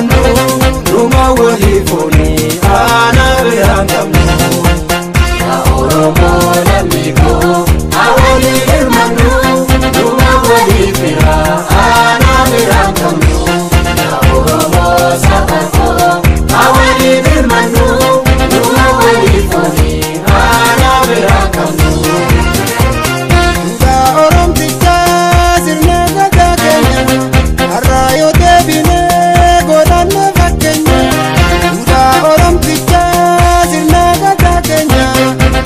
Hirmannu, numa walii foonii aanaa biraan qabnu. Yaa Oromoo lammii koo, haa walii hirmannu, numa walii firaa aanaa biraan qabnu. Yaa Oromoo saba koo, haa walii hirmannu, numa walii foonii aanaa biraan qabnu. Duudhaa Oromtichaa sirna gadaa keenya har'aa yoo deebinee godhanne fakkeenya. Duudhaa Oromtichaa sirna gadaa keenya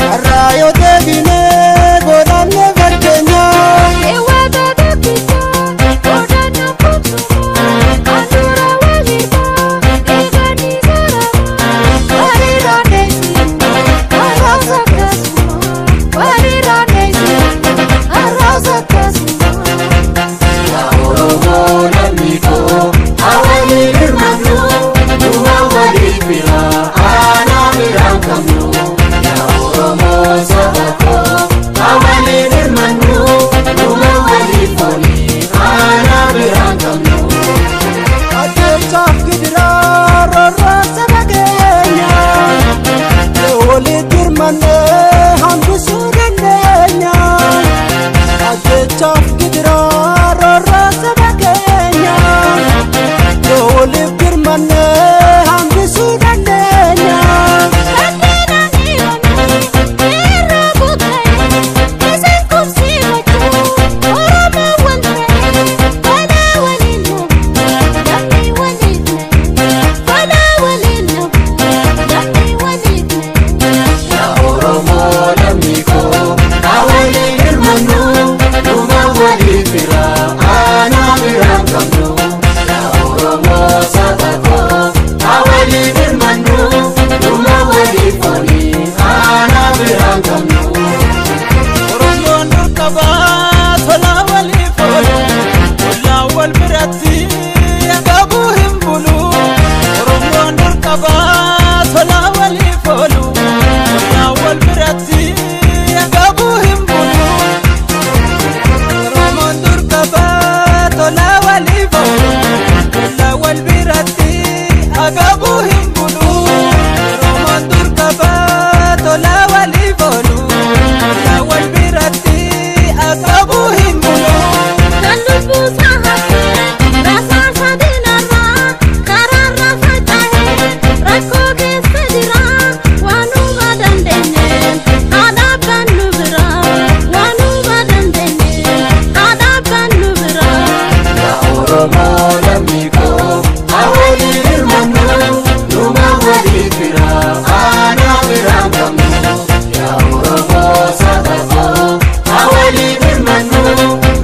har'aa yoo deebinee godhanne fakkeenya. Yaa Oromoo lammii koo, haa walii hirmannu, numa walii firaa aanaa biraan qabnu. Yaa Oromoo saba koo, haa walii hirmannu, numa walii foonii aanaa biraan qabnu. Ajjeechaaf gidiraa roorroo saba keenya walitti hirmannee hambisuu dandeenya. Ajjeechaaf gidiraa roorroo saba keenya walitti hirmannee hambisuu dandeenya. Yaa Oromoo lammii koo, haa walii hirmannu, numa walii firaa aanaa biraan qabnu. Yaa Oromoo saba koo, haa walii hirmannu, numa walii foonii aanaa biraan qabnu. Oromoon dur qabaa tolaa waliif oolu, ollaa wal biratti gabuu hin bulu. Oromoon dur qabaa tolaa waliif oolu, ollaa wal biratti gabuu hin bulu. Oromoon dur qabaa tolaa waliif oolu, ollaa wal biratti agabuu hin bulu. Oromoon dur qabaa tolaa waliif oolu, ollaa wal biratti agabuu hin bulu. Yaa Oromoo lammii koo, haa walii hirmannu, numa walii firaa aanaa biraan qabnu. Yaa Oromoo saba koo, haa walii hirmannu,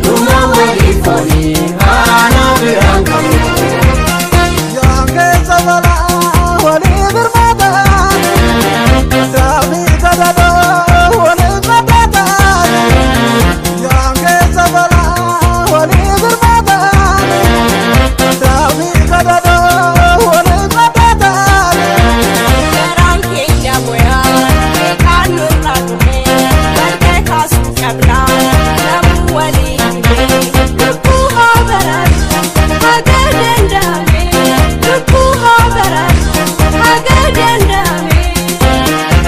numa walii foonii aanaa biraan qabnu. Yaa keessa balaa walii birmataan, daafii gadadoo walii badhaadhaan. Yaa keessa balaa walii birmataan, daafii gadadoo walii badhaadhaan. Garaan keenya moyaa beekaan nurraa dhume barqee kaasuu qabna namuu walii.